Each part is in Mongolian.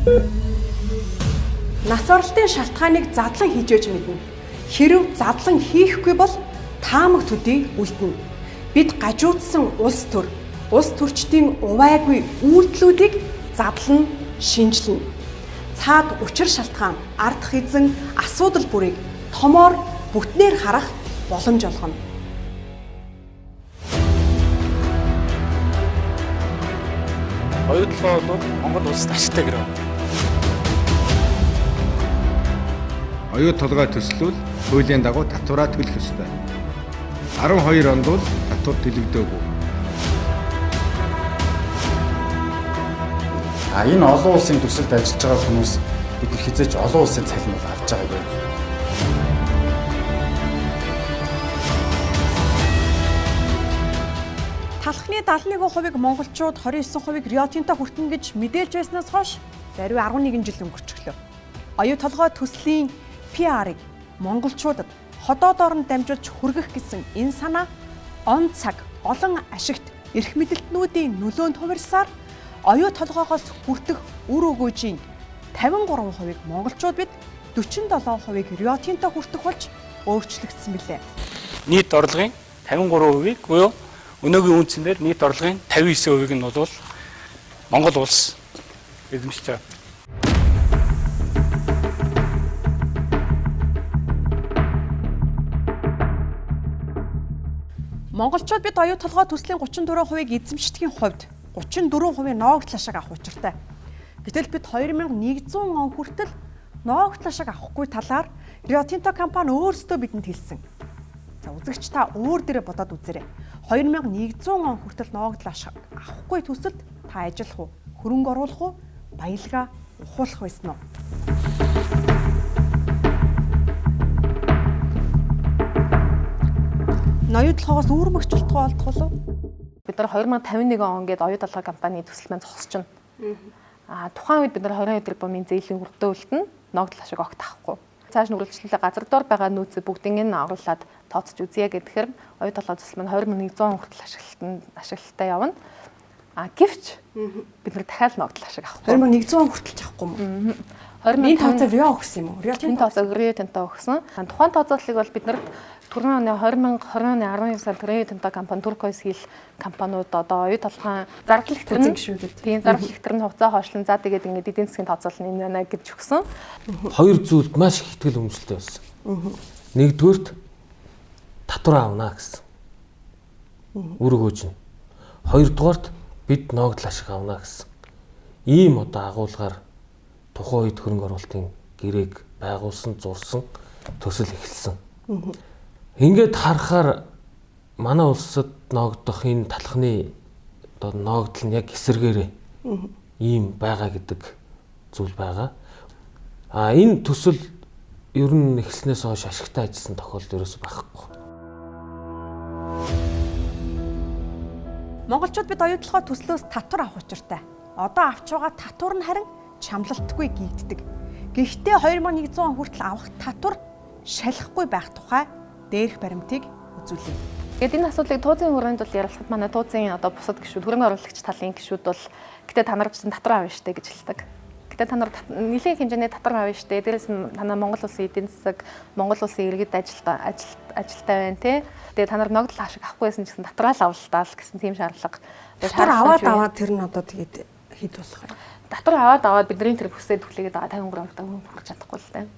Нас оролтын шалтгааныг задлан хийж өж мэднэ. Хэрв задлан хийхгүй бол таамаг төдий үлдэнэ. Бид гажуудсан улс төр, улс төрчдийн увайгүй үйлдэлүүдийг задлан шинжилнэ. Цаад учир шалтгаан, ардх эзэн асуудал бүрийг томоор бүтнээр харах боломж олгоно. Оюу толгой бол Монгол улсад ашигтай гэрээ. Оюу толгой төслөл хуулийн дагуу татвараа төлөх ёстой. 12 онд бол татвар төлөгдөөгүй. А энэ олон улсын төсөлд ажиллаж байгаа хүмүүс бид нар хизээч олон улсын цалин бол авч байгаагүй. Талхны 71%-ыг монголчууд 29%-ыг Рио Тинто хүртэн гэж мэдээлж байснаас хойш баруй 11 жил өнгөрчихлөө. Оюу толгой төслийн PR-ыг монголчуудад ходоодоор нь дамжуулж хүргэх гэсэн энэ санаа он цаг олон ашигт эрх мэдэлтнүүдийн нөлөөнд хувирсаар оюу толгоогоос хүртэх үр өгөөжийн 53%-ыг монголчууд бид 47%-ыг Рио Тинто хүртэх болж өөрчлөгдсөн билээ. Нийт орлогын 53%-ыг буюу өнөөгийн үндсэн дээр нийт орлогын 59%-ыг нь бол Монгол улс эзэмшиж байгаа. Монголчууд бид оюу толгой төслийн 34%-ыг эзэмшдгийн хувьд 34% ноогдол ашиг авах учиртай. Гэтэл бид 2100 он хүртэл ноогдол ашиг авахгүй талаар Рио Тинто компани өөрсдөө бидэнд хэлсэн. За үзэгч та өөр дээрээ бодоод үзээрэй. 2100 он хүртэл ноогдол ашиг авахгүй төсөлд та ажиллах уу, хөрөнгө оруулах уу, баялгаа ухуулах байсан уу? Ноёо толгоогоос үүрмэгч болтгоо олдох болов? Бид нар 2051 он гээд оюу толгой компани төсөл маань зогсож байна. А тухайн үед бид нар 22 тэрбумын зээлийн хүртээ үлдэнэ, ноогдол ашиг огт авахгүй. Цааш нь үргэлжлүүлээ газар доор байгаа нөөцөө бүгдийг нь оруулаад тооцож үзье гэхээр оюу толгой төсөл маань 2100 он хүртэл ашиглалтаа явна. А гэвч бид нар дахиад ноогдол ашиг авахгүй. 2100 он хүртэл авахгүй юм уу? Энэ тооцоог Рио өгсөн юм уу? Рио тооцоог Рио Тинто өгсөн. Тухайн тооцооллыг бол бид нарт түрүүний оны 2020 оны 12 сард Рио Тинто компани, Turquoise Hill компаниуд одоо оюу толгойн зардал ихтэрнэ гişүүдэд. Тийм зардал ихтэрнэ хугацаа хойшлон за тэгээд ингээд эдийн засгийн тооцоолол нь энэ байна гэж өгсөн. Хоёр зүйлд маш их итгэл үнэмшилтэй байсан. Нэгдүгээрт татвар авна гэсэн. Үр өгөөж нь. Хоёрдугаарт бид ноогдол ашиг авна гэсэн. Ийм одоо агуулгаар тухайн үед хөрөнгө оруулалтын гэрээг байгуулсан, зурсан, төсөл эхэлсэн. Ингээд харахаар манай улсад ноогдох энэ талхны одоо ноогдол нь яг эсэргээрээ ийм байгаа гэдэг зүйл байгаа. А энэ төсөл ер нь эхэлснээс хойш ашигтай ажилласан тохиолдол ерөөсөө байхгүй. Монголчууд бид оюу толгой төслөөс татвар авах учиртай. Одоо авч байгаа татвар нь харин чамлалтгүй гийгддэг. Гэхдээ 2100 он хүртэл авах татвар шалахгүй байх тухай дээрх баримтыг үзүүлье. Тэгээд энэ асуудлыг Туузын хүрээнд бол ярилцахад манай Туузын одоо бусад гишүүд, хөрөнгө оруулагч талын гишүүд бол гэтээ та нар чинь татвар авна штэ гэж хэлдэг. Гэтээ та нар нэлээд хэмжээний татвар авна штэ. Дээрээс нь танаа Монгол улсын эдийн засаг, Монгол улсын иргэд ажилтай байна те. Тэгээд та нар ногдол ашиг авахгүй байсан ч гэсэн татвараа л авалтаа л гэсэн тийм шаардлага. Татвар аваад тэр нь одоо тэгээд хэд болох вэ? Татвар аваад бидний тэр бүсээ түлээгээд байгаа 53% та хүн хүрч чадахгүй л дээ.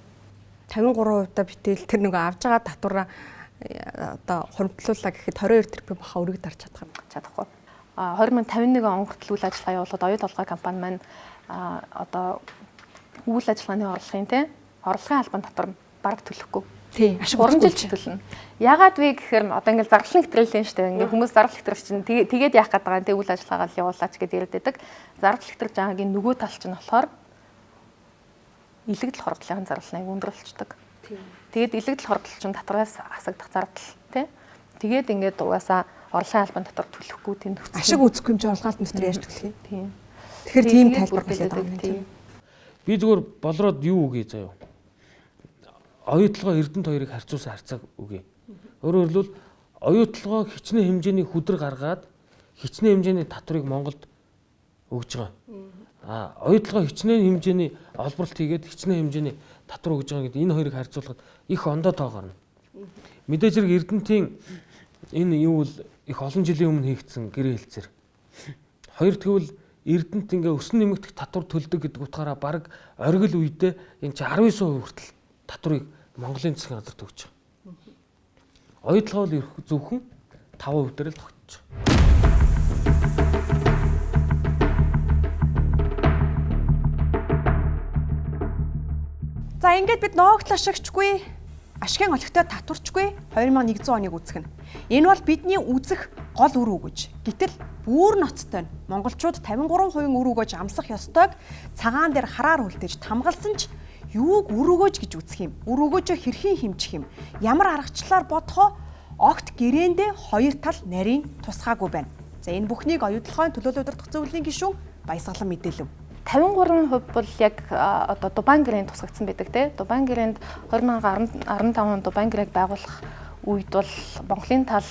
53% та битэл тэр нөгөө авж байгаа татвараа одоо хуримтлуулаа гэхэд 22 тэрбум баха өргөд дарж чадах юм. Чадахгүй. 2051 он хүртэл үйл ажиллагаа явуулахад оюу толгой компани маань одоо үйл ажиллагааны орлогын те орлогын албан татвар бараг төлөхгүй. Тийм. Ашиг 3 жил төлнө. Яагаад вэ гэхээр одоо ингээл зарлалын хэтрэлэн шүү дээ. Ингээ хүмүүс зарлал хэтрэл чинь тэгээд яах гээд байгаа юм те үйл ажиллагаагаа л явуулаач гэдээ яриад байдаг. Зарлал хэтрэж байгаагийн нөгөө тал чинь болохоор илэгдэл хордлын зарлал аяг өндөр болчдөг. Тэгээд илэгдэл хордол чинь татвараас асагдах зардал тий. Тэгээд ингээд угаасаа орлогын албан дотор төлөхгүй тийм нөхцөл. Ашиг үзэхгүй юм чи орлогын албан дотор яаж төлөх юм? Тийм. Тэгэхээр тийм тайлбар хэлээд байгаа юм тийм. Би зүгээр болроод юу үгүй заяа. Оюу толгой Эрдэнэт хоёрыг харьцуулсан харьцааг үгүй. Өөрөөр хэлбэл оюу толгой хичнээн хэмжээний хүдэр гаргаад хичнээн хэмжээний татварыг Монголд өгж байгаа. Оюу толгой хичнээн хэмжээний олборлт хийгээд хичнээн хэмжээний татвар өгж байгаа гэдэг энэ хоёрыг харьцуулахад их ондоо тоо гарна. Мэдээж хэрэг Эрдэнтийн энэ юу бол их олон жилийн өмнө хийгдсэн гэрээ хэлцээр. Хоёр тэгвэл Эрдэнэт ингээ өсөн нэмэгдэх татвар төлдөг гэдэг утгаараа бараг оргил үедээ энэ чи 19% хүртэл татварыг Монголын засгийн газар төгсөж байгаа. Оюу толгой бол зөвхөн 5% дээр л тогтож байгаа. За ингээд бид ноогдол ашигчгүй, ашигын олигтой татварчгүй 2100 оныг үзэх нь. Энэ бол бидний үзэх гол үр өгөөж. Гэтэл бүр ноцтой нь монголчууд 53% үр өгөөж амсах ёстойг цагаан дээр хараар үлдээж тамгалсан ч юуг үр өгөөж гэж үзэх юм? Үр өгөөжөө хэрхэн хэмжих юм? Ямар аргачлалаар бодохоо огт гэрээндээ хоёр тал нарийн тусгаагүй байна. За энэ бүхнийг оюу толгойн төлөөлөл удирдах зөвлөлийн гишүүн Баясгалан мэдээлэв. 53% бол яг одоо Дубайн гэрээнд тусгагдсан байдаг те. Дубайн гэрээнд 2015 онд Дубайн гэрээг байгуулах үед бол Монголын тал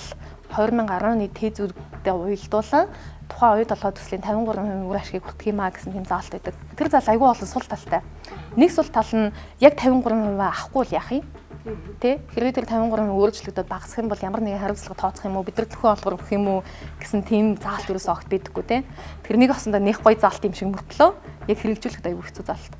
2011 тэзүүдтэй уялдуулан тухайн оюу толгой төслийн 53% үр ашгийг хүртэх юм а гэсэн тийм заалт байдаг. Тэр зал айгүй олон сул талтай. Нэг сул тал нь яг 53% авахгүй л яах юм? Тэ? Хэрвээ тэр 53% өөрчлөгдөд багасах юм бол ямар нэгэн хариуцлага тооцох юм уу? Бид нар төхөө олгор өгөх юм уу гэсэн тийм заалт ерөөсөө огт байдаггүй те. Тэр нэг осондоо нэг гоё заалт юм шиг мөртлөө яг хэрэгжүүлэхэд айгүй хэцүү заалт.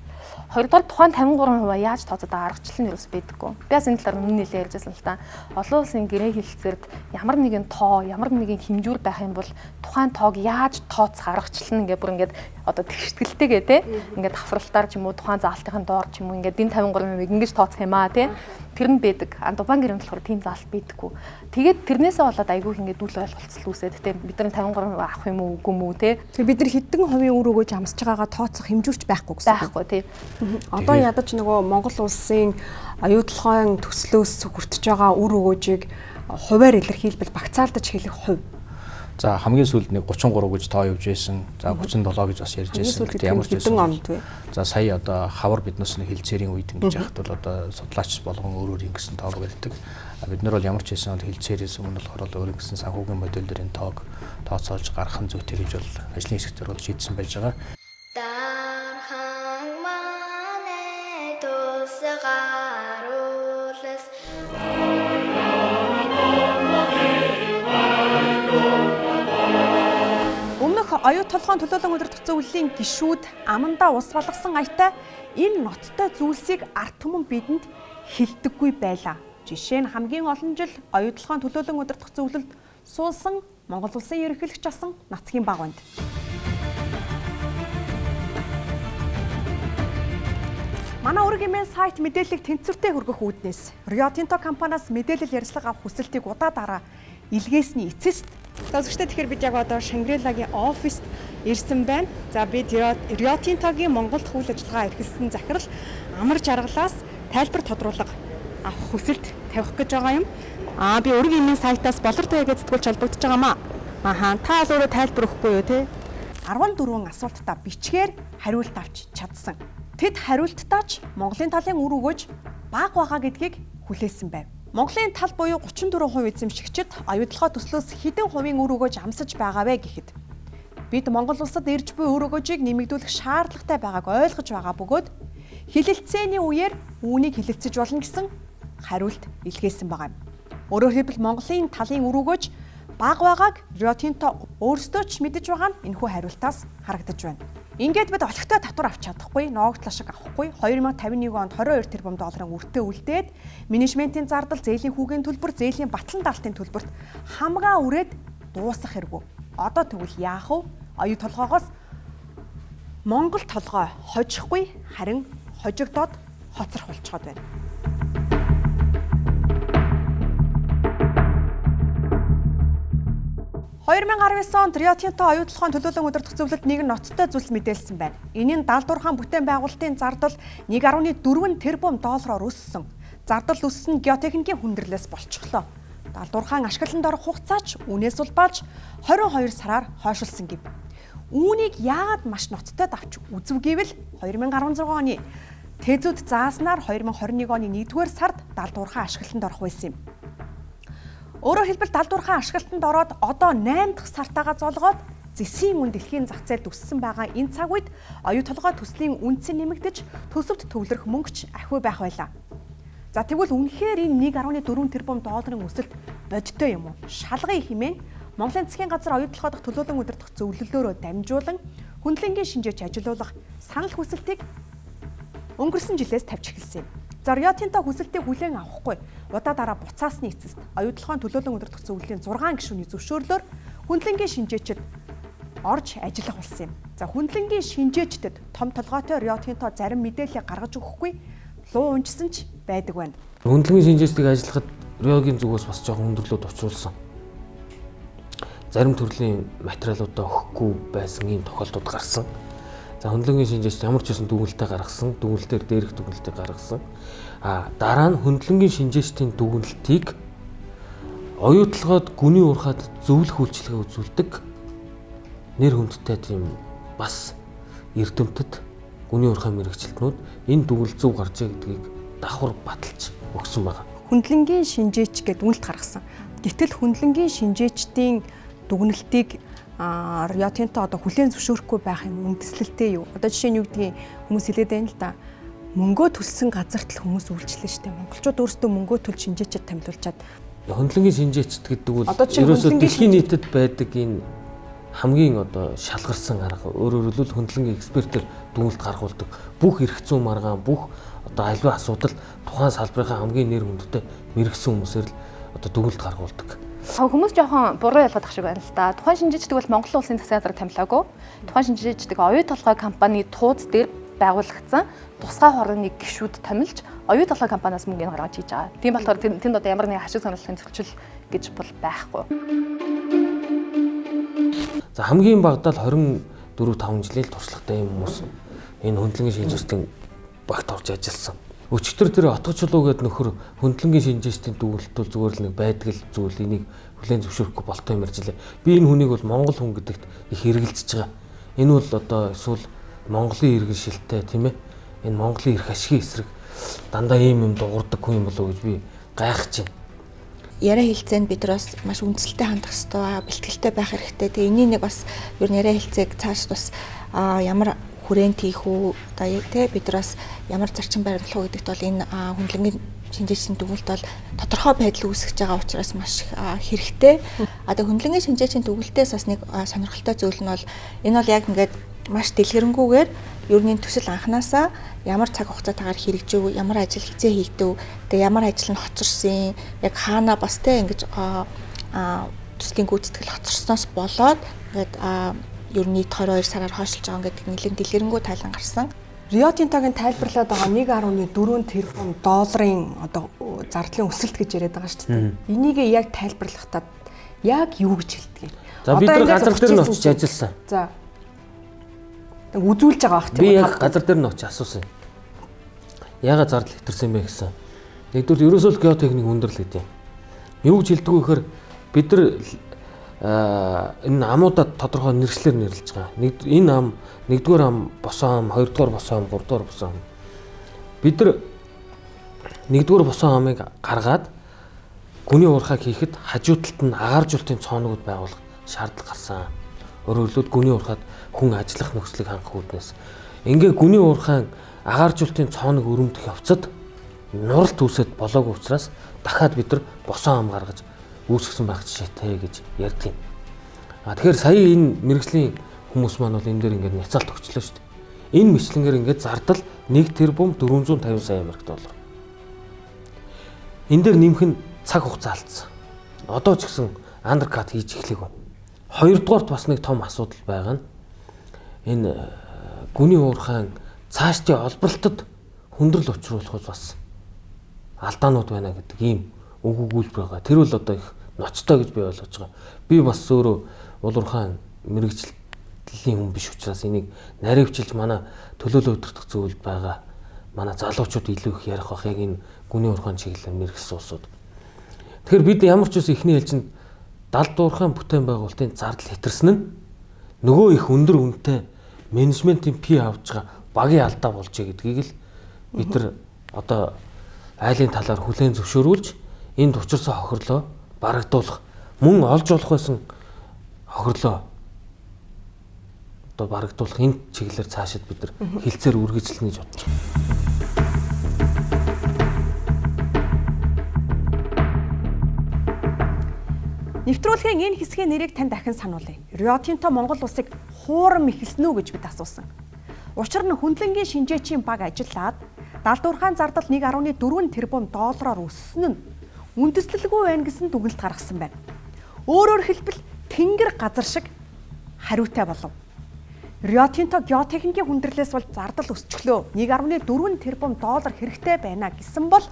Хоёрдугаар тухайн 53% яаж тооцоод байгаа аргачлал нь ерөөс байдаггүй. Би бас энэ талаар өмнө нэлээ ярьжсэн л та. Олон улсын гэрээ хэлэлцээрд ямар нэгэн тоо, ямар нэгэн хэмжүүр байх юм бол тухайн тоог яаж тооцох аргачлал нь ингээ бүр ингээд одоо тэгштгэлтэйгээ те. Ингээд давхралтаар ч юм уу тухайн заалтын доор ч юм уу ингээд энэ 53%-ийг ингэж тооцох юм аа те. Тэр нь байдаг. А Дубайн гэрээнд болохоор тийм заалт байдаггүй. Тэгээд тэрнээсээ болоод айгүй их ингээд үл ойлголцол үүсээд те. Бид нар 53% авах юм уу үгүй юм уу те. Тэр бид нар хэдэн хувийн үр өгөөж амсаж байгаагаа тооцох хэмжүүрч байхгүй гэсэн. Байхгүй тий. Одоо ядаж нөгөө Монгол улсын оюу толгойн төслөөс хүртэж байгаа үр өгөөжийг хувиар илэрхийлбэл багцаалдаж хэлэх хувь. За хамгийн сүүлд нэг 33 гэж тоо явж байсан. За 37 гэж бас ярьж байсан. Гэтэ ямар ч байсан онд вэ? За сая одоо хавар биднээс нэг хэлцээрийн үед ингэж яхад бол одоо судлаач болгон өөр өөр ингэсэн тоог барьдаг. Бид нар бол ямар ч байсан хэлцээрээс өмнө болохоор өөр ингэсэн санхүүгийн модель дээр энэ тоог тооцоолж гаргах нь зүйтэй гэж бол ажлын хэсэгтэр бол шийдсэн байж байгаа. Оюу толгойн төлөөлөн удирдах зөвлөлийн гишүүд амандаа ус болгосон аятай энэ ноцтой зүйлсийг ард түмэн бидэнд хэлдэггүй байлаа. Жишээ нь хамгийн олон жил оюу толгойн төлөөлөн удирдах зөвлөлд суусан Монгол улсын ерөнхийлөгч асан Нацгийн баг банд. Манай ураг имэн сайт мэдээллийг тэнцвэртэй хүргэх үүднээс Рио Тинто компаниас мэдээлэл ярилцлага авах хүсэлтийг удаа дараа илгээсний эцэст. За үзэгчдээ, тэгэхээр бид яг одоо Шангрилагийн оффист ирсэн байна. За бид Рио Тинтогийн Монголд үйл ажиллагаа эрхэлсэн захирал Амар Жаргалаас тайлбар тодруулга авах хүсэлт тавих гэж байгаа юм. Аа би ураг имэн сайтаас Болор туяагээ сэтгүүлч холбогдож байгаамаа. Ахаа та бол өөрөө тайлбар өгөхгүй юу те? 14 асуултаа бичгээр хариулт авч чадсан. Тэд хариулттаа ч Монголын талын үр өгөөж бага байгаа гэдгийг хүлээсэн байв. Монголын тал буюу 34% эзэмшигчид оюутлогоо төслөөс хэдэн хувийн үр өгөөж амсаж байгаа вэ гэхэд бид Монгол улсад ирж буй үр өгөөжийг нэмэгдүүлэх шаардлагатай байгааг ойлгож байгаа бөгөөд хилэлцээний үеэр үүнийг хилэлцэж болно гэсэн хариулт илгээсэн байгаа юм. Өөрөөр хэлбэл Монголын талын үр өгөөж бага байгааг Рио Тинто өөрсдөө ч мэдэж байгаа нь энэхүү хариултаас харагдаж байна. Ингээд бид олигтой татвар авч чадахгүй, ноогдол ашиг авахгүй 2051 онд 22 тэрбум долларын өртөө үлдээд менежментийн зардал, зээлийн хүүгийн төлбөр, зээлийн батлан даалтын төлбөрт хамгаа үрээд дуусах хэрэггүй. Одоо тэгвэл яах вэ? Оюу толгоогоос Монгол толгой хожихгүй, харин хожигдоод хоцрох болцоход байна. 2019 онд Рио Тинто оюутлогын төлөөлөн удирдах зөвлөлд нэг ноцтой зүйлс мэдээлсэн байна. Энэ нь 70 хаан бүтээн байгуулалтын зардал 1.4 тэрбум доллараар өссөн. Зардал өссөн нь геотехникийн хүндрэлээс болчихлоо. 70 хаан ашиглалтанд орох хугацаач үнээс улбаалж 22 сараар хойшилсан гэв. Үүнийг яагаад маш ноцтой давч үзв гэвэл 2016 оны Тэзүүд зааснаар 2021 оны 1-р сард 70 хаан ашиглалтанд орох байсан юм. Өөрөөр хэлбэл 70 хаан ашиглалтанд ороод одоо 8 дахь сартаагаа золгоод Зэсийн үн дэлхийн зах зээлд өссөн байгаа энэ цаг үед оюу толгой төслийн үнц нь нэмэгдэж төсөвт төвлөрөх мөнгөч ахиу байх байлаа. За тэгвэл үнэхээр энэ 1.4 тэрбум долларын өсөлт бодиттой юм уу? Шалгая хэмээн Монголын засгийн газар оюу толгой дахь төлөөлөн удирдах зөвлөлөөрөө дамжуулан хөндлөнгийн шинжээч ажилуулах санал хүсэлтийг өнгөрсөн жилээс тавьж эхэлсэн юм. За Рио Тинто хүсэлтийг хүлээн авахгүй удаа дараа буцаасны эцэст оюу толгойн төлөөлөн удирдах зөвлөлийн 6 гишүүний зөвшөөрлөөр хөндлөнгийн шинжээчид орж ажиллах болсон юм. За хөндлөнгийн шинжээчдэд том толгойтой Рио Тинто зарим мэдээллийг гаргаж өгөхгүй луу унжсан ч байдаг байна. Хөндлөнгийн шинжээчдийг ажиллахад Риогийн зүгээс бас жоохон хүндрэлүүд учруулсан. Зарим төрлийн материалуудаа өгөхгүй байсан ийм тохиолдлууд гарсан. За хөндлөнгийн шинжээч ямар ч байсан дүгнэлтээ гаргасан, дүгнэлтээр дээрх дүгнэлтийг гаргасан. А дараа нь хөндлөнгийн шинжээчдийн дүгнэлтийг оюу толгойд гүний уурхад зөвлөх үйлчилгээ үзүүлдэг нэр хүндтэй тийм бас эрдэмтэд гүний уурхай мэрэгчлэтнүүд энэ дүгнэлт зөв гарчээ гэдгийг давхар баталж өгсөн байна. Хөндлөнгийн шинжээч гэдэг дүгнэлт гаргасан. Гэтэл хөндлөнгийн шинжээчдийн дүгнэлтийг Рио Тинто одоо хүлээн зөвшөөрөхгүй байх юм үндэслэлтэй юу? Одоо жишээ нь юу гэдгийг хүмүүс хэлээд байна л да. Мөнгөө төлсөн газарт л хүмүүс үйлчлэн штэ. Монголчууд өөрсдөө мөнгөө төлж шинжээчэд томилуулчаад хөндлөнгийн шинжээчд гэдэг бол ерөөсөө дэлхийн нийтэд байдаг энэ хамгийн одоо шалгарсан арга. Өөрөөр хэлбэл хөндлөнгийн экспертээр дүгнэлт гаргуулдаг. Бүх эрх зүйн маргаан, бүх одоо аливаа асуудал тухайн салбарынхаа хамгийн нэр хүндтэй мэргэсэн хүмүүсээр л одоо дүгнэлт гаргуулдаг. Хүмүүс жоохон буруу ялгаад ах шиг байна л да. Тухайн шинжээчдэг бол Монгол улсын засгийн газар томилоогүй. Тухайн шинжээчдэг оюу толгой компани тууз дээр байгуулагдсан тусгай хорны гишүүд томилж оюу толгой компаниас мөнгөний гаргаж хийж байгаа. Тийм болохоор тэнд одоо ямар нэгэн ашиг сонирхлын зөрчил гэж бол байхгүй. За хамгийн багадаа л 24 5 жилийн туршлагатай юм хүмүүс энэ хөндлөнгийн шинжээчдийн багт орж ажилласан. Өчигдөр тэр отгочлуу гэдэг нөхөр хөндлөнгийн шинжээчдийн дүгнэлт бол зүгээр л нэг байдаг л зүйл энийг хүлээн зөвшөөрөхгүй болтой юм ярьж лээ. Би энэ хүнийг бол монгол хүн гэдэгт их эргэлзэж байгаа. Энэ бол одоо эсвэл Монголын иргэн шилтэй тийм ээ. Энэ Монголын эрх ашигын эсрэг дандаа ийм юм дуурдаг хүн юм болов уу гэж би гайхаж байна. Яриа хэлцээнд бид нар бас маш үндсэлтэй хандах ёстой, бэлтгэлтэй байх хэрэгтэй. Тэгээ энэний нэг бас ер нь яриа хэлцээг цааш бас ямар хүрээнд хийх үү, одоо тий бид нар бас ямар зарчим баримтлах уу гэдэгт бол энэ хөндлөнгийн шинжээчдийн дүгнэлт бол тодорхой байдал үүсгэж байгаа учраас маш хэрэгтэй. А тэгээ хөндлөнгийн шинжээчдийн дүгнэлтээс бас нэг сонирхолтой зүйл нь бол энэ бол яг ингээд маш дэлгэрэнгүйгээр ер нь төсөл анханасаа ямар цаг хугацаатаагаар хэрэгжив, ямар ажил хизээ хийгдэв, тэгээ ямар ажил нь хоцорсон, яг хаана бас те ингэж төслийн гүйцэтгэл хоцорсноос болоод ингээд ер нь нийт 22 сараар хойшилж байгаа гэдэг нэлээд дэлгэрэнгүй тайлан гарсан. Рио Тинтогийн тайлбарлаад байгаа 1.4 тэрбум долларын одоо зардлын өсөлт гэж яриад байгаа шүү дээ. Энийг яг тайлбарлахдаа яг юу гэж хэлдэг юм? За бид нар газар дээр нь очиж ажилласан. За. Үзүүлж байгаа бах тийм үү? Би яг газар дээр нь очиж асуусан. Яагаад зардал хэтэрсэн бэ гэсэн. Нэгдүгээр ерөөсөө л геотехник өндөрлөл гэдэг юм. Юу гэж хэлдэг вэ гэхээр бид нар энэ амуудаа тодорхой нэршлэр нэрлэж байгаа. Нэг энэ ам, нэгдүгээр ам босон ам, хоёрдугаар босон ам, гуравдугаар босон ам. Бид нар нэгдүгээр босон амыг гаргаад гүний уурхайг хийхэд хажуу талд нь агааржуултын цооногуд байгуулах шаардлага гарсан. Өөрөөр хэлбэл гүний уурхайд хүн ажиллах нөхцөлийг хангах үүднээс. Ингээ гүний уурхайн агааржуултын цооног өрөмдөх явцад нуралт үүсэд болоогүй учраас дахиад бид нар босон ам гаргаж үүсгэсэн байх жишээтэй гэж ярьдаг юм. А тэгэхээр сая энэ мэрэгжлийн хүмүүс маань бол энэ дээр ингээд няцаалт өгчлөө шүү дээ. Энэ мэтлэнгээр ингээд зардал 1 тэрбум 450 сая Америк доллар. Энэ дээр нэмэх нь цаг хугацаа алдсан. Одоо ч гэсэн андеркат хийж эхлэегүй. Хоёрдугаарт бас нэг том асуудал байгаа нь энэ гүний уурхайн цаашдын олборлолтод хүндрэл учруулах бас алдаанууд байна гэдэг ийм үг өгүүлбэр байгаа. Тэр бол одоо их ноцтой гэж би ойлгож байгаа. Би бас өөрөө улуурхайн мэрэгжлийн хүн биш учраас энийг наривчилж манай төлөөлөл удирдах зөвлөлд байгаа манай залуучууд илүү их ярих бах яг энэ гүний уурхайн чиглэлээр мэрэгсэн улсууд. Тэгэхээр бид ямар ч үс эхний ээлжинд далд уурхайн бүтээн байгуулалтын зардал хэтэрсэн нь нөгөө их өндөр үнэтэй менежментийн пи авч байгаа багийн алдаа болжээ гэдгийг л бид нар одоо айлын талаар хүлээн зөвшөөрүүлж энд учирсан хохирлоо барагдуулах мөн олж болох байсан хохирлоо одоо барагдуулах энэ чиглэлээр цаашид бид нар хилцээр үргэлжлэнэ гэж бодож байна. Нэвтрүүлгийн энэ хэсгийн нэрийг тань дахин сануулъя. Рио Тинто Монгол улсыг хуурам эхэлсэн үү гэж бид асуусан. Учир нь хөндлөнгийн шинжээчийн баг ажиллаад далдуурхаан зардал 1.4 тэрбум доллараар өссөн нь үндэслэлгүй байна гэсэн дүгнэлт гаргасан байна. Өөрөөр хэлбэл тэнгэр газар шиг хариутай болов. Рио Тинто геотехникийн хүндрэлээс бол зардал өсчихлөө. 1.4 тэрбум доллар хэрэгтэй байна гэсэн бол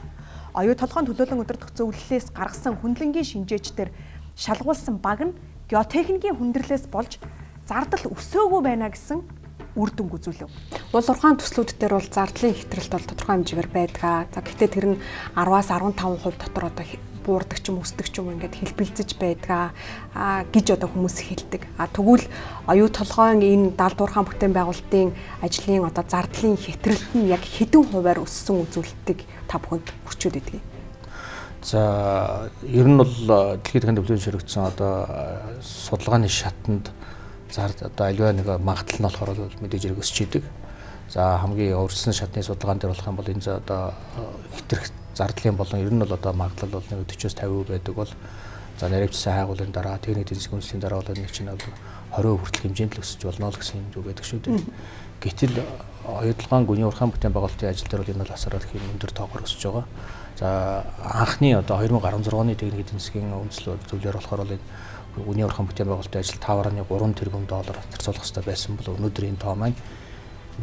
оюу толгойн төлөөлөн удирдах зөвлөлөөс гаргасан хөндлөнгийн шинжээчдэр шалгуулсан баг нь геотехникийн хүндрэлээс болж зардал өсөөгүй байна гэсэн үр дүнг үзүүлв. Уул уурхайн төслүүд дээр бол зардлын хэтрэлт бол тодорхой хэмжээгээр байдаг. За гэхдээ тэр нь 10-аас 15% дотор одоо буурдаг ч юм өсдөг ч юм ингээд хэлбэлзэж байдаг гэж одоо хүмүүс хэлдэг. А тэгвэл оюу толгойн энэ далдуурхайн бүтээн байгуулалтын ажлын одоо зардлын хэтрэлт нь яг хэдэн хувиар өссөн үзүүлэлтийг та бүхэнд хүрчүүд өгдөг. За ер нь бол дэлхийн дахин дэвлэнд ширэгдсэн одоо судалгааны шатанд зард одоо аливаа нэг магадлал нь болохоор бол мэдээж хэрэг өсч идэг. За хамгийн өөрчлөсөн шатны судалгаан дээр болох юм бол энэ одоо хэтэрх зардлын болон ер нь бол одоо магадлал бол нэг 40-оос 50% байдаг бол за наривчсан хайгуулын дараа техник эдийн засгийн үндэслийн дараа бол нэг чинь бол 20% хүртэл хэмжээнд л өсөж болно л гэсэн юм зүг байдаг шүү дээ. Гэтэл оюутлогын гүний урхаан бүтээн байгуулалтын ажил дээр бол энэ бол асар их өндөр тоогоор өсөж байгаа. За анхны одоо 2016 оны техник эдийн засгийн үндэслэл зөвлөөр болохоор бол энэ гүний урхаан бүтээн байгуулалтын ажил 5.3 тэрбум доллар зарцуулах хэрэгтэй байсан бол өнөөдөр энэ тоо маань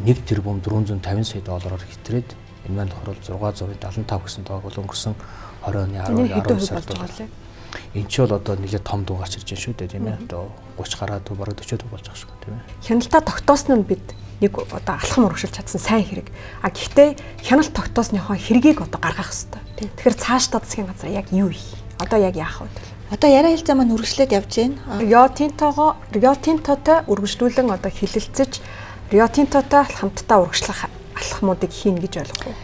1 тэрбум 450 сая доллараар хэтрээд энэ маань болохоор 675 гэсэн тоог бол өнгөрсөн 20 оны 11 сард болж. Энэ ч бол одоо нэлээд том дун гарч ирж байна шүү дээ, тийм ээ. Одоо 30 гараад бараг 40% болж байгаа шүү, тийм ээ. Хяналтаа тогтоосон нь бид нэг одоо алхам урагшилж чадсан сайн хэрэг. А гэхдээ хяналт тогтоосныхоо хэргийг одоо гаргах хэрэгтэй. Тэгэхээр цаашдаа засгийн газар яг юу хийх? Одоо яг яах вэ? Одоо яриа хэлцээ маань үргэлжлээд явж байна. Рио Тинтогоо Рио Тинтотой үргэлжлүүлэн одоо хилэлцэж Рио Тинтотой хамтдаа урагшлах алхмуудыг хийнэ гэж ойлгох уу?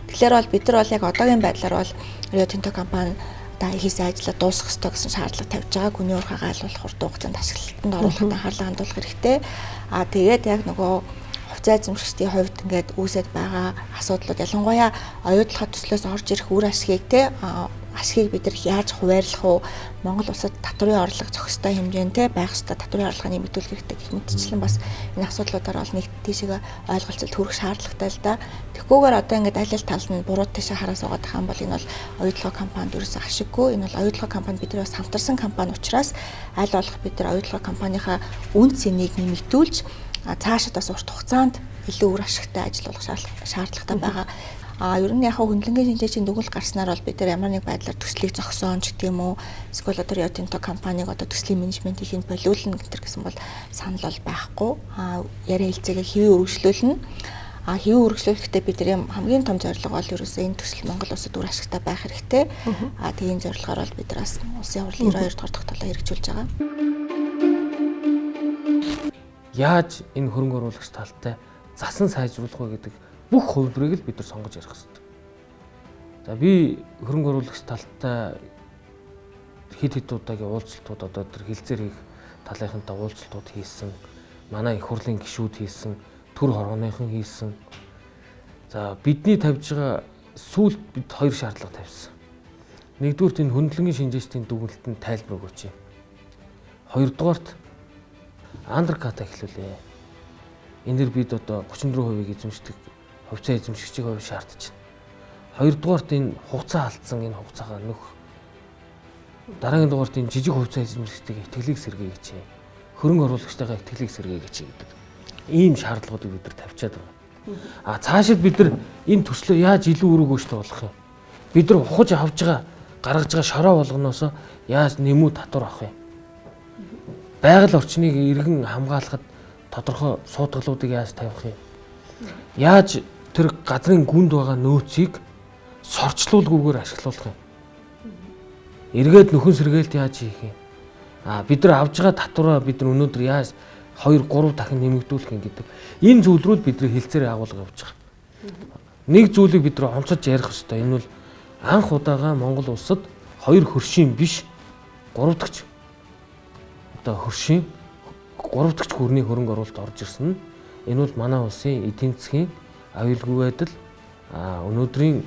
Тэгэхээр бол бид нар бол яг одоогийн байдлаар бол Рио Тинто компани одоо хийсэн ажлаа дуусгах ёстой гэсэн шаардлага тавьж байгаа. Гүний уурхайгаа аль болох урт хугацаанд ашиглалтанд оруулахад анхаарлаа хандуулах хэрэгтэй. А тэгээд яг нөгөө хувьцаа эзэмшигчдийн хувьд ингээд үүсэт байгаа асуудлууд ялангуяа оюутлогын төслөөс орж ирэх үр ашигыг те ашигыг бид нар яаж хуваарлах вэ? Монгол улсад татврын орлого зохистой хэмжээнд байх ёстой, татврын орлогыг нэмэгдүүлэх хэрэгтэй гэх мэтчлэн бас энэ асуудлуудаар бол нэг тийшээ ойлголцолд хүрэх шаардлагатай л да. Тэгхгүйгээр одоо ингээд аль аль талд нь буруу тийшээ хараа суугаад байгаа юм бол энэ бол оюутлогын компанид ерөөсөө ашиггүй. Энэ бол оюутлогын компани бид нар бас хамтарсан компани учраас аль болох бид нар оюутлогын компанийнхаа үн цэнийг нэмэгдүүлж цаашид бас урт хугацаанд илүү үр ашигтай ажил болох шаардлагатай байгаа. А ер нь яг хөндлөнгийн шинжээчийн дүгнэлт гарснаар бол бид нар ямар нэг байдлаар төслийг зогсоон ч гэдэг юм уу эсвэл одоо Рио Тинто компаниг одоо төслийн менежментийг хийн болиулна гэсэн бол санал бол байхгүй. А яриа хэлцээгээ хэвээ үргэлжлүүлнэ. А хэвээ үргэлжлүүлэхдээ бид нар хамгийн том зорилго бол ерөөсөө энэ төсөл Монгол улсад үр ашигтай байх хэрэгтэй. А тийм зорилгоор бол бид нар бас улсын хурлын 92 дугаар тогтоолоо хэрэгжүүлж байгаа. Яаж энэ хөрөнгө оруулагч талтай засан сайжруулах вэ гэдэг бүх хувилбарыг л бид нар сонгож ярих хэрэгтэй. За би хөрөнгө оруулагч талтай хэд хэд удаагийн уулзалтууд одоо тэр хилцээр хийх талынхантай уулзалтууд хийсэн. Манай их хурлын гишүүд хийсэн, төр хоргоныхан хийсэн. За бидний тавьж байгаа сүүлд бид хоёр шаардлага тавьсан. Нэгдүгürt энэ хөндлөнгийн шинжээчдийн дүгнэлтэнд тайлбар өгөөч. Хоёрдугаарт андеркат эхлүүлээ. Энэ дэр бид одоо 34%-ийг эзэмшдэг хувьцаа эзэмшигчийн хувь шаардж байна. Хоёрдугаарт энэ хугацаа алдсан энэ хугацаагаа нөх. Дараагийн дугаарт энэ жижиг хувьцаа эзэмшигчдийн итгэлийг сэргээе гэж. Хөрөнгө оруулагчдын итгэлийг сэргээе гэж гэдэг. Ийм шаардлагуудыг бид нар тавьчаад байгаа. А цаашид бид нар энэ төслөө яаж илүү үр өгөөжтэй болох юм? Бид нар ухаж авж байгаа, гаргаж байгаа шороо болгоноос яаж нэмүү татвар авах юм? Байгаль орчныг эргэн хамгаалахад тодорхой суудгалуудыг яаж тавих юм? Яаж тэр газрын гүнд байгаа нөөцийг сорчлуулгүйгээр ашиглуулах юм? Эргээд нөхөн сэргээлт яаж хийх юм? А бид нар авж байгаа татвараа бид нар өнөөдөр яаж 2 3 дахин нэмэгдүүлэх юм гэдэг. Энэ зүйл рүү бидний хилцээр агуулга явж байгаа. Нэг зүйлийг бид нар онцож ярих ёстой. Энэ бол анх удаага Монгол улсад хоёр хөршийн биш 3 дахь одоо хөршийн 3 дахь гүрний хөрөнгө оруулалт орж ирсэн нь энэ бол манай улсын эдийн засгийн аюулгүй байдал өнөөдрийн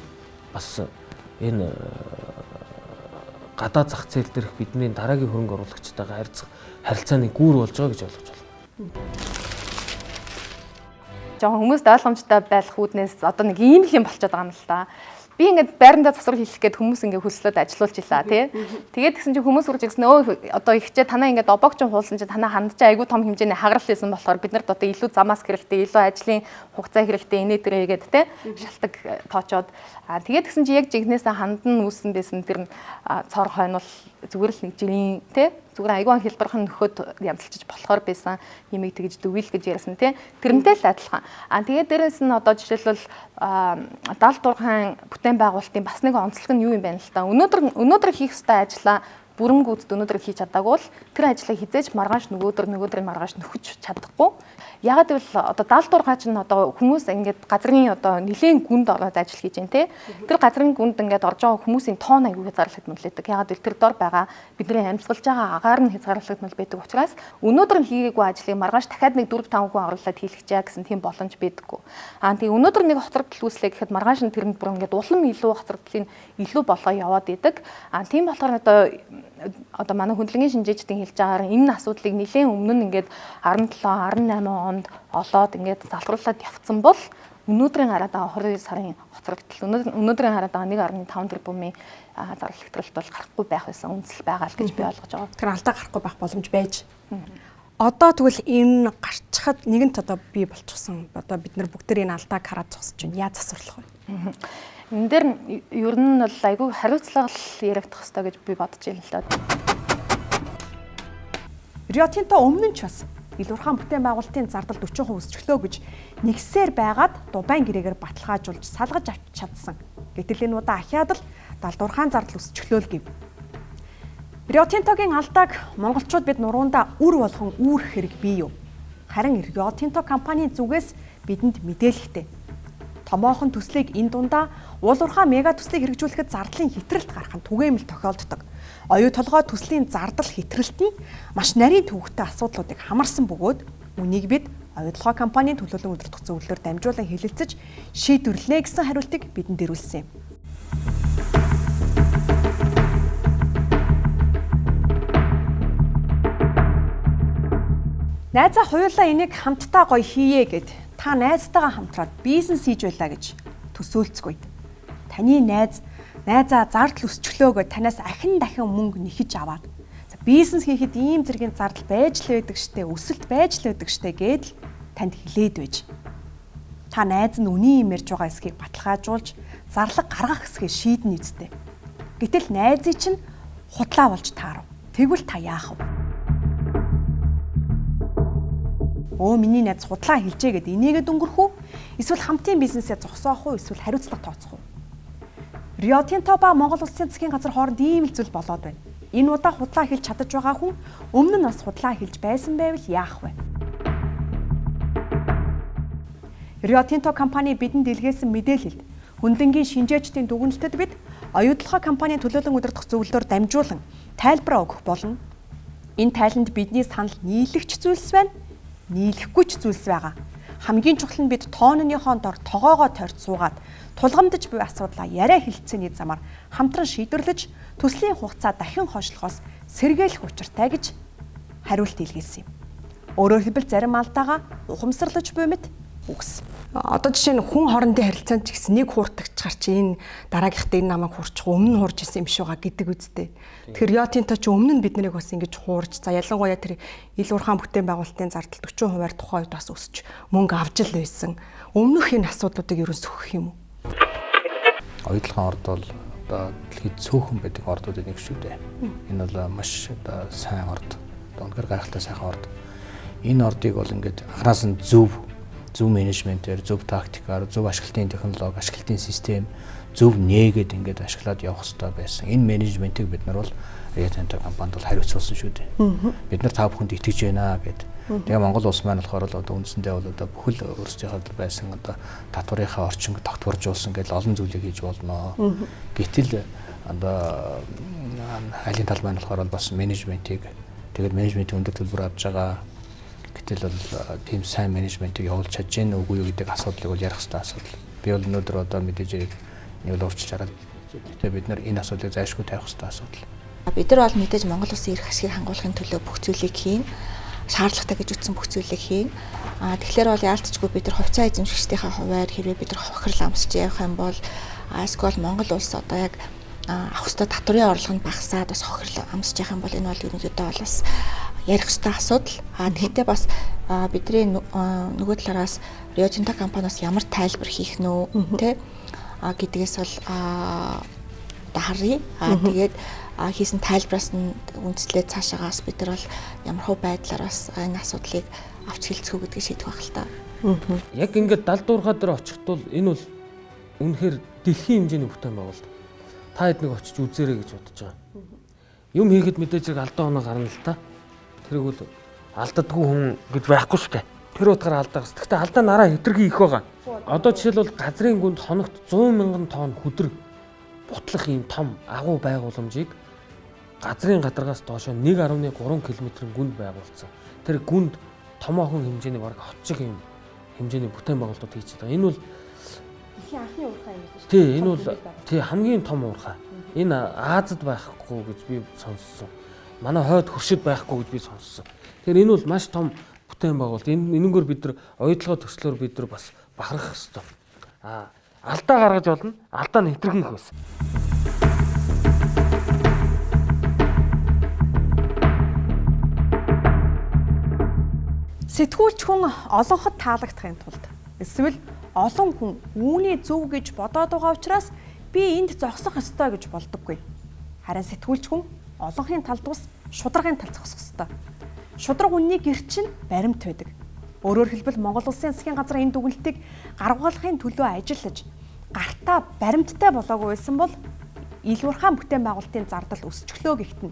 бас энэ гадаад зах зээл дээрх бидний дараагийн хөрөнгө оруулагчтайгаа харьцах харилцааны гүүр болж байгаа гэж ойлгож байна. Жохон хүмүүст ойлгомжтой байх үүднээс одоо нэг ийм л юм болчиход байгаа юм л да. Би ингээд байрандаа засвар хийх гээд хүмүүс ингээд хөлслөөд ажилуулж илаа тий. Тэгээд тэгсэн чинь хүмүүс үрж ирсэн өө одоо ихчээ танаа ингээд обогч хуулсан чинь танаа ханд чинь айгүй том хэмжээний хагарал хийсэн болохоор бид нарт одоо илүү замаас хэрэгтэй, илүү ажлын хугацаа хэрэгтэй инээ тэрэ гээд тий шалтаг тоочоод тэгээд тэгсэн чинь яг жигнэсээ ханд нь үүссэн байсан тэр цор хойно бол зүгээр л нэг жирийн тий зүгээр айгүй хэлбэрхэн нөхөд янзалчиж болохоор байсан юмыг тэгж дөвөл гэж ярьсан тий тэрнтэй л адилхан. Тэгээд дээрэс нь одоо жишээлбэл 76 бүтээн байгуулалтын бас нэг онцлог нь юу юм бэ л та. Өнөөдөр хийх ёстой ажлаа бүрэн гүйцэд өнөөдөр хийж чадаагүй бол тэр ажлаа хизээж маргааш нөгөөдөр маргааш нөхөж чадахгүй. Ягаад гэвэл одоо 76 чинь одоо хүмүүс ингээд газрын одоо нэлээн гүнд ороод ажил хийж байна те. Тэр газрын гүнд ингээд орж байгаа хүмүүсийн тоон аягүй хязгаарлагдмал байдаг. Ягаад гэвэл тэр дор байгаа бидний амьсгалж байгаа агаар нь хязгаарлагдмал байдаг учраас өнөөдөр нь хийгээгүй ажлыг маргааш дахиад нэг 4 5 хүн оруулаад хийлгэжээ гэсэн тийм боломж байдаггүй. Тэгээ өнөөдөр нэг хоцрогдол үүслээ гэхэд маргааш нь тэрэнд бүр ингээд улам илүү хоцрогдлын илүү болгоо яваад идэг. Тийм болохоор одоо манай хөндлөнгийн шинжээчдийн хэлж байгаагаар энэ асуудлыг нэлээд өмнө нь ингээд 17 18 онд олоод ингээд залруулад явцсан бол өнөөдрийн хараад байгаа 22 сарын хоцрогдол өнөөдрийн хараад байгаа 1.5 тэрбумын зарлал хэтрэлт бол гарахгүй байх байсан үндэслэл байгаа л гэж би ойлгож байгаа. Тэгэхээр алдаа гарахгүй байх боломж байж. Одоо тэгвэл энэ гарчхад нэгэнт одоо бий болчихсон. Одоо бид нар бүгд энэ алдааг хараад зогсож байна. Яаж засварлах вэ? Энэ дээр ер нь бол айгүй хариуцлага л яригдах хэрэгтэй гэж би бодож байна л да. Рио Тинто өмнө нь ч бас Ил Урхаан бүтээн байгуулалтын зардал 40% өсчихлөө гэж нэгсээр байгаад Дубайн гэрээгээр баталгаажуулж салгаж авч чадсан. Гэтэл энэ удаа ахиад л 70 урхаан зардал өсчихлөө л гэв. Рио Тинтогийн алдааг монголчууд бид нуруундаа үр болгон үүрэх хэрэг бий юу? Харин Рио Тинто компанийн зүгээс бидэнд мэдээлэхтэй. Томоохон төслийг энэ дундаа уул уурхай мега төслийг хэрэгжүүлэхэд зардлын хэтрэлт гарах нь түгээмэл тохиолддог. Оюу толгой төслийн зардал хэтрэлт нь маш нарийн төвөгтэй асуудлуудыг хамарсан бөгөөд үнийг бид оюу толгой компанийн төлөөлөн удирдах зөвлөлөөр дамжуулан хэлэлцэж шийдвэрлэнэ гэсэн хариултыг бидэнд ирүүлсэн юм. Найзаа хоёулаа энийг хамтдаа гоё хийе гэд та найзтайгаа хамтраад бизнес хийж байлаа гэж төсөөлцгүй. Таны найз найзаа зардал өсчлөө гэд танаас ахин дахин мөнгө нэхэж аваад за бизнес хийхэд ийм зэргийн зардал байж л байдаг штэ, өсөлт байж л байдаг штэ гээд л танд хэлээд байж. Та найз нь үний юм ярьж байгаа эсхийг баталгаажуулж зарлага гаргах эсхийг шийднэ үсттэй. Гэтэл найзын чинь худлаа болж таарав. Тэгвэл та яах вэ? Өө миний найз худлаа хэлжээ гэд энийгэд өнгөрөх үү? Эсвэл хамтын бизнесээ зогсоох уу? Эсвэл хариуцлага тооцох уу? Рио Тинто ба Монгол Улсын засгийн газар хооронд ийм л зүйл болоод байна. Энэ удаа худлаа хэлж чадаж байгаа хүн өмнө нь бас худлаа хэлж байсан байвал яах вэ? Рио Тинто компани бидэнд илгээсэн мэдээлэлд хөндлөнгийн шинжээчдийн дүгнэлтэд бид оюутлогоо компанийн төлөөлөн удирдах зөвлөлөөр дамжуулан тайлбараа өгөх болно. Энэ тайланд бидний санал нийлэгч зүйлс байна. Нийлэхгүй ч зүйлс байгаа. Хамгийн чухал нь бид тооныхоо дор тогоогоо тойрч суугаад тулгамдж буй асуудлаа яриа хэлэлцээний замаар хамтран шийдвэрлэж төслийн хугацаа дахин хойшлохоос сэргийлэх учиртай гэж хариулт илгээсэн юм. Өөрөөр хэлбэл зарим алдаагаа ухамсарлаж буй мэт үгс. Одоо жишээ нь хүн хоорондын харилцаанд ч гэсэн нэг хууртагчаар чи энэ дараагийнхтай энэ намайг хуурчих, өмнө нь хуурж исэн юм шиг байгаа гэдэг үстэй. Тэгэхээр Рио Тинто чи өмнө нь бид нарыг бас ингэж хуурж, за ялангуяа тэр Ил Урхаан бүтээн байгуулалтын зардал 40%-аар тухайн үед бас өсч мөнгө авч л байсан. Өмнөх энэ асуудлуудыг ерөн сөхөх юм уу? Оюутлогын орд бол одоо дэлхийд цөөхөн байдаг ордуудын нэг шүү дээ. Энэ бол маш одоо сайн орд. Одоо үнэхээр гайхалтай сайхан орд. Энэ ордыг бол ингээд анханаас нь зөв менежментээр, зөв тактикаар, зөв ашиглалтын технологи, ашиглалтын систем, зөв нээгээд ингээд ашиглаад явах хэрэгтэй байсан. Энэ менежментийг бид нар бол Рио Тинто компанид бол хариуцуулсан шүү дээ. Бид нар та бүхэнд итгэж байна гэд. Тэгээ Монгол улс маань болохоор л одоо үндсэндээ бол одоо бүхэл өөрсдийнхөө байсан одоо татварынхаа орчинг тогтворжуулсан гэдэл олон зүйлийг хийж болно. Гэтэл одоо айлын тал маань болохоор бас менежментийг тэгээд менежментийн өндөр төлбөр авч байгаа. Гэтэл бол тийм сайн менежментийг явуулж чадж гэнэ үгүй юу гэдэг асуудлыг бол ярих хэрэгтэй асуудал. Би бол өнөөдөр одоо мэдээж хэрэг нэг бол өөрчилж хараад. Гэхдээ бид нар энэ асуудлыг зайлшгүй тавих хэрэгтэй асуудал. Бид нар бол мэдээж Монгол улсын эрх ашгийг хангуулахын төлөө бүх зүйлийг хийн, шаардлагатай гэж үзсэн бүх зүйлийг хийн. Тэгэхээр бол яалтчгүй бид нар хувьцаа эзэмшигчдийнхээ хувиар хэрвээ бид нар хохирол амсч явах юм бол эсвэл Монгол улс одоо яг авах ёстой татварын орлого нь багасаад бас хохирол амсч явах юм бол энэ бол ерөнхийдөө бол бас ярих ёстой асуудал. Тэгэхдээ бас бидний нөгөө талаараас Рио Тинто компаниас ямар тайлбар хийх нөө тэ гэдгээс бол одоо харъя. Тэгээд хийсэн тайлбараас нь үндэслээд цаашаагаас бид нар бол ямар хөө байдлаар бас энэ асуудлыг авч хэлцэх үү гэдгийг шийдэх байх л та. Яг ингээд далдуурхаа дээр очихд бол энэ бол үнэхээр дэлхийн хэмжээний бүтээн байгуулалт. Та хэд нэг очиж үзээрэй гэж бодож байгаа. Юм хийхэд мэдээж хэрэг алдаа оноо гарна л та. Тэрийг бол алддаггүй хүн гэж байхгүй шүү дээ. Тэр утгаараа алдаа гарс. Гэхдээ алдаа нараа хэтэрхий их байгаа. Одоо жишээлбэл газрын гүнд хоногт 100 мянган тонн хүдрэг бутлах ийм том агуу байгууламжийг газрын гадаргаас доошо 1.3 км-ийн гүнд байгуулсан. Тэр гүнд томоохон хэмжээний бараг хот шиг юм хэмжээний бүтээн байгуулалтууд хийж байгаа. Энэ бол дэлхийн анхны уурхай юм байна шүү дээ. Тий, энэ бол тий хамгийн том уурхай. Энэ Азад байхгүй гэж би сонссон. Манай хойд хөршид байхгүй гэж би сонссон. Тэгэхээр энэ бол маш том бүтээн байгуулалт. Энэнгээр бид нар оюутлогоо төслөөр бид нар бас бахархах ёстой. Алдаа гаргаж болно. Алдаа нь хэтэрхий их байсан. Сэтгүүлч хүн олонхот таалагдахын тулд эсвэл олон хүн үүний зөв гэж бодоод байгаа учраас би энд зогсох ёстой гэж болдоггүй. Харин сэтгүүлч хүн олонхын талд бус шударгын талд зогсох ёстой. Шударга үнний гэрчин баримт байдаг. Өөрөөр хэлбэл Монгол Улсын засгийн газрын энэ дүгнэлтийг гаргуулахын төлөө ажиллаж гартаа баримттай болоогүй байсан бол ил уурхаан бүтээн байгуулалтын зардал өсчихлөө гихтэн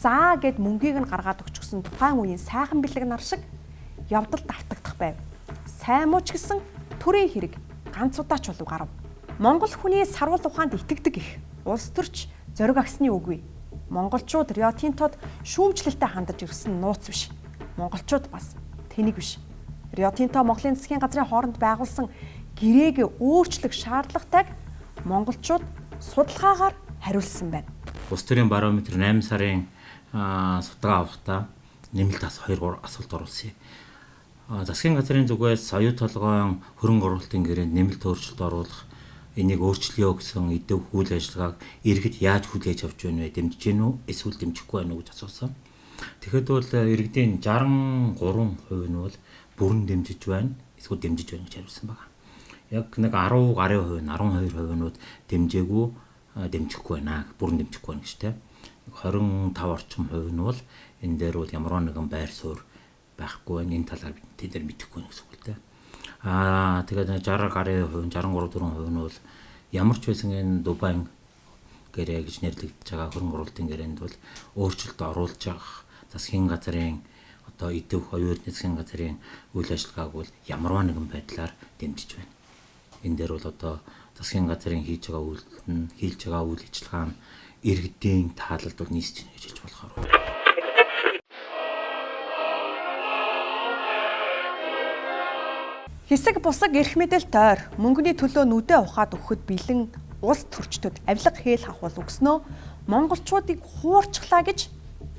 заа гэд мөнгийг нь гаргаад өгчихсөн тухайн үеийн сайхан бэлэг нар шиг явдал давтагдах байв. Сайн муу ч гэсэн төрийн хэрэг ганц удаач болов гарав. Монгол хүний сарвал ухаанд итгэдэг их улс төрч зориг агсны үгүй. Монголчууд Рио Тинтод шүүмжлэлтэй хандаж ирсэн нууц биш. Монголчууд бас тэнэг биш. Рио Тинто Монголын засгийн газрын хооронд байгуулсан гэрээг өөрчлөх шаардлагатайг монголчууд судалгаагаар хариулсан байна. Улс төрийн барометр 8 сарын судалгаа авахдаа нэмэлт 2-3 асуулт оруулсан. Засгийн газрын зүгээс оюу толгойн хөрөнгө оруулалтын гэрээнд нэмэлт өөрчлөлт оруулах, энийг өөрчлөё гэсэн идэв үйл ажиллагааг иргэд яаж хүлээж авч байна вэ? Дэмжиж гэнэ үү? Эсвэл дэмжихгүй байна уу гэж асуусан. Тэгэхэд бол иргэдийн 63% нь бол бүрэн дэмжиж байна, эсвэл дэмжиж байна гэж хариулсан байна. Яг нэг 10 гаруй хувь нь 12% нь дэмжээгүй, дэмжихгүй байна, бүрэн дэмжихгүй байна гэж тэ. 25 орчим хувь нь бол энэ дээр бол ямар нэгэн байр суурь байхгүй байна. Энэ талаар тэд нар мэдэхгүй байна гэсэн үг л дээ. Тэгээд 60 гаруй хувь, 63 4% нь бол ямар ч байсан энэ Дубайн гэрээ гэж нэрлэгдэж байгаа хөрөнгө оруулалтын гэрээнд бол өөрчлөлт оруулж байгаа засгийн газрын одоо идэв оюун эрдэнэ засгийн газрын үйл ажиллагааг бол ямарваа нэгэн байдлаар дэмжиж байна. Энэ дээр бол одоо засгийн газрын хийж байгаа үйлдэл нь, хийлж байгаа үйл ажиллагаа нь иргэдийн таалалд бол нийцэж байна гэж хэлж болохоор. Хэсэг бусаг эрх мэдэл тойр мөнгөний төлөө нүдэ ухаад өгөхөд бэлэн улс төрчдөд авилга хээл хахуул өгснөө монголчуудыг хуурчглаа гэж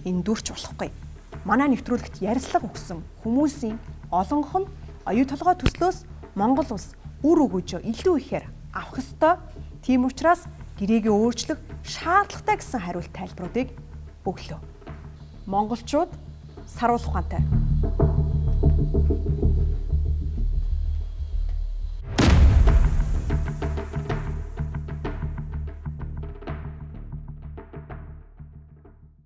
эндүрч болохгүй. Манай нэвтрүүлэгт ярьцлага өгсөн хүмүүсийн олонх нь оюу толгой төслөөс Монгол улс үр өгөөжөө илүү ихээр авах ёстой. Тийм учраас гэрээгээ өөрчлөх шаардлагатай гэсэн хариулт тайлбаруудыг өглөө. Монголчууд саруул ухаантай.